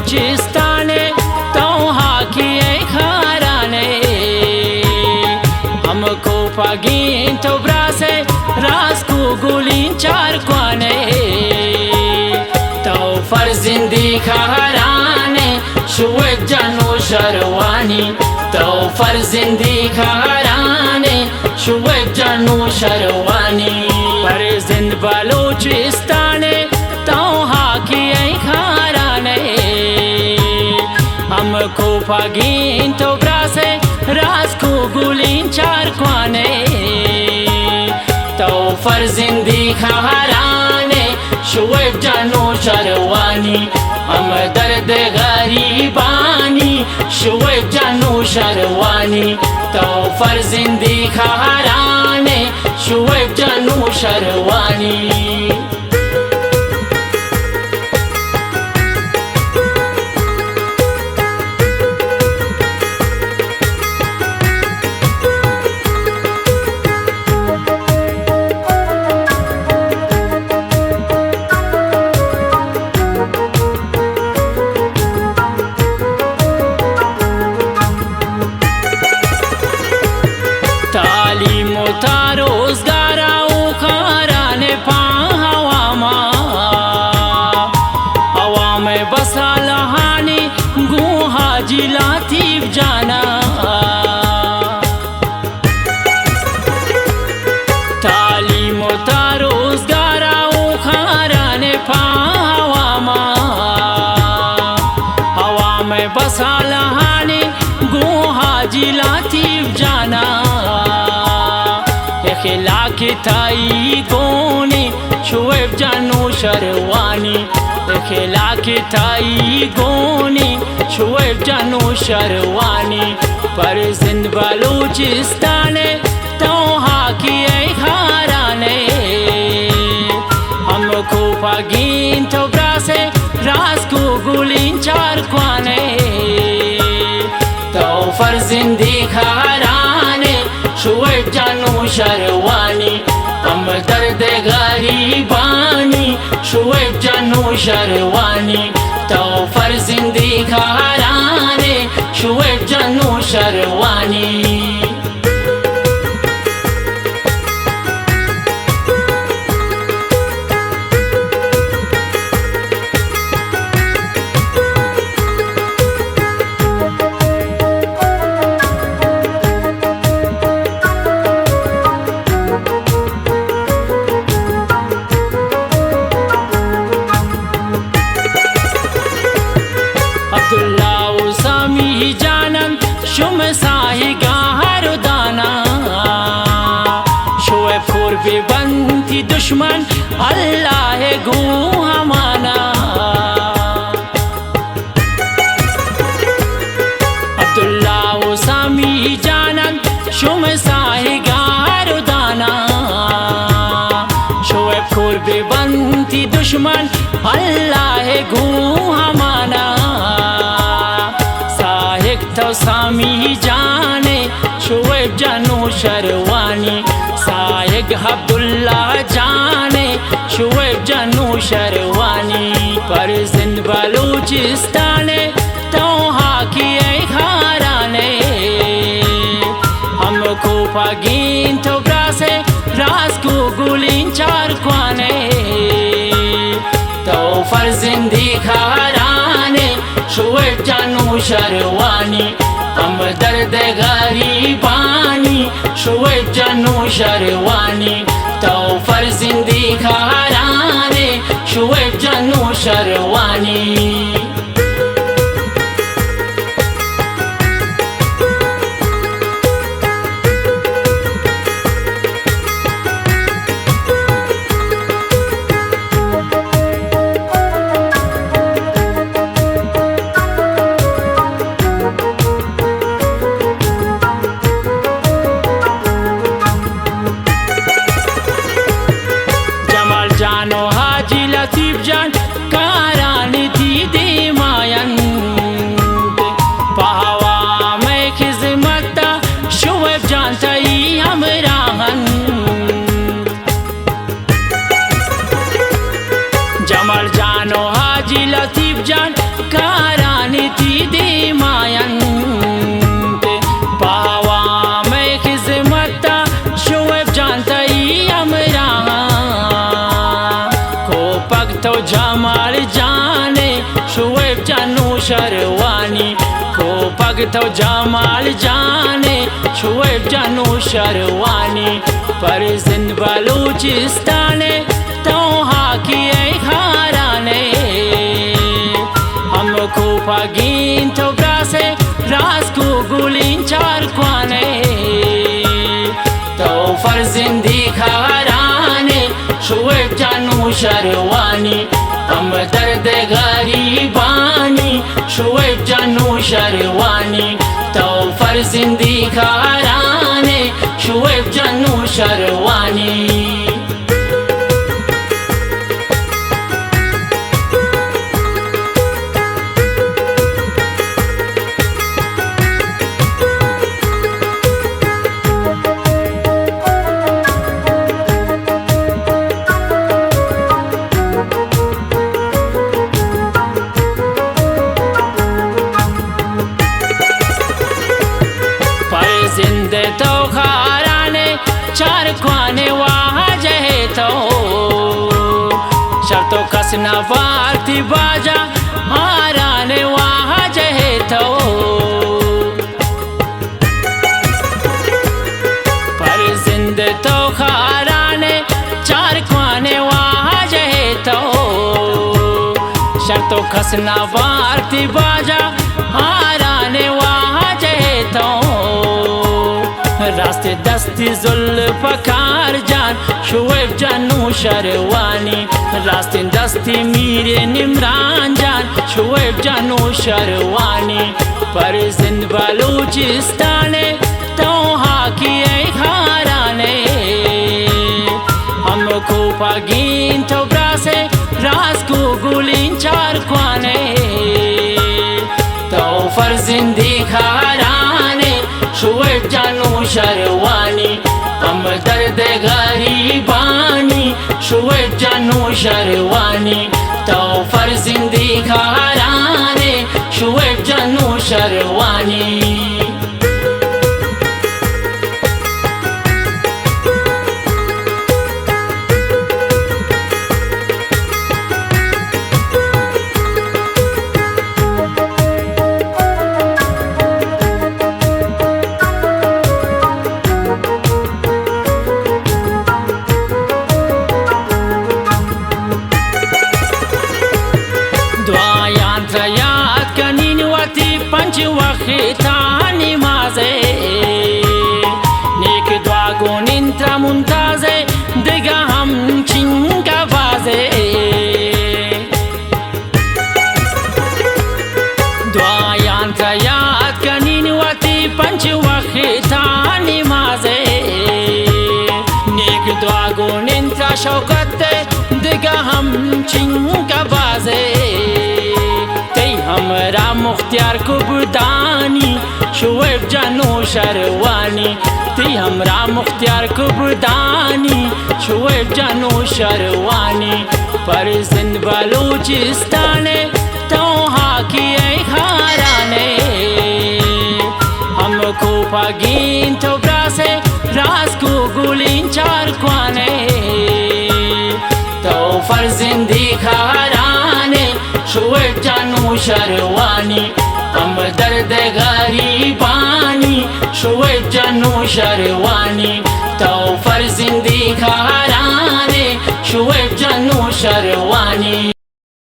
چستانے تو ہاکی ءِ خارانے، ہم کوپگیں تو براسے راست کو گلیں چارکوانے۔ تو فرزندی خارانے، شعیب جان نوشہروانی، تو فرزندی خارانے، شعیب جان نوشہروانی۔ فرزند بلوچستانے، تو ہاکی ءِ خارانے، ہم کوپگیں تو براسے راست کو گلیں چارکوانے۔ تو فرزندی خارانے، شعیب جان نوشہروانی، ہم درد غریبانی، شعیب جان نوشہروانی۔ تو فرزندی خارانے، شعیب جان نوشہروانی۔ تعلیم و تا روزگار و کاران پا عواما، عوام بسالہانی گوں حاجی لطیف جانا۔ تعلیم و تا روزگار و کاران پا عواما، عوام بسالہانی گوں حاجی لطیف جانا۔ اخلاق تئی گونی شعیب جان نوشہروانی، اخلاق تئی گونی شعیب جان نوشہروانی۔ فرزند بلوچستانے، تو ہاکی ءِ خارانے، ہم کوپگیں تو براسے راست کو گلیں چارکوانے۔ تو فرزندی خارانے، شعیب جان نوشہروانی، ہم درد غریبانی، شعیب جان نوشہروانی۔ تو فرزندی خارانے، شعیب جان نوشہروانی۔ عبداللہ و سامی جانن شم ساہگاں ہر دانا، شعیب کور بہ بنتی دشمن اللہ گوں امانا۔ عبداللہ و سامی جانن شم ساہگاں ہر دانا، شعیب کور بہ بنتی دشمن اللہ گوں امانا۔ ساہگ تو سامی جانے، شعیب جان نوشہروانی، ساہگ عبداللہ جانے، شعیب جان نوشہروانی۔ فرزند بلوچستانے، تو ہاکی ءِ خارانے، ہم کوپگیں تو براسے راست کو گلیں چارکوانے۔ تو فرزندی خارانے، شعیب جان نوشہروانی، ہمدرد غریبانی، شعیب جان نوشہروانی۔ تو فرزندی خارانے، شعیب جان نوشہروانی۔ جمال جان و حاجی لطیف جان کارانی تی دیما انت، پہ عوام خذمت ءَ شعیب جان تئی ہمراہ انت۔ جمال جان و حاجی لطیف جان کار تو جمال جان ئے، شعیب جان نوشہروانی، فرزند بلوچستان ئے، تو ہاکی ئے خاران ئے۔ ہم کوپگین تو براس ئے، راست کو گلیں چارکوان ئے۔ تو فرزندی خاران ئے، شعیب جان نوشہروانی، ہمدرد غریبانی، شعیب جان نوشہروانی، تو فرزندی خاران ئے، شعیب جان نوشہروانی۔ فرزند تو خاران ئے، چارکوان ئے واجہ تو، شر تو کس نہ وارتی باجا، ہاران ئے واجہ تو۔ فرزند تو خاران ئے، چارکوان ئے واجہ تو، شر تو کس نہ وارتی باجا، ہاران ئے واجہ تو۔ راست دستی ذوالفقار جان، شعیب جان نوشہروانی، راست دستی میر عمران جان، شعیب جان نوشہروانی، فرزند بلوچستان ئے، تو ہاکی ئے خاران ئے۔ ہم کوپگین تو براس ئے، راست کو گلیں چارکوان ئے۔ تو فرزندی خاران ئے، شعیب جان نوشہروانی، ہمدرد غریبانی، شعیب جان نوشہروانی، تو فرزندی خاران ئے، شعیب جان نوشہروانی۔ دعایاں ترا یات کنین وتی پنچ وقتا نمازے۔ نیک دعا گونین ترا ممتازے، دگہ ہم چنکا بازے۔ دعایاں ترا یات کنین وتی پنچ وقتا نمازے۔ نیک دعا گونین ترا شوکت ئے، دگہ ہم چنکا بازے۔ تئی ہمراہ مختیار کبدانی، شعیب جان نوشہروانی، تئی ہمراہ مختیار کبدانی، شعیب جان نوشہروانی، فرزند بلوچستان ئے، تو ہاکی ئے خاران ئے۔ ہم کوپگین تو براس ئے، راست کو گلیں چارکوان ئے۔ تو فرزندی خاران ئے، شعیب جان نوشہروانی، ہمدرد غریبانی، شعیب جان نوشہروانی۔ تو فرزندی خاران ئے، شعیب جان نوشہروانی۔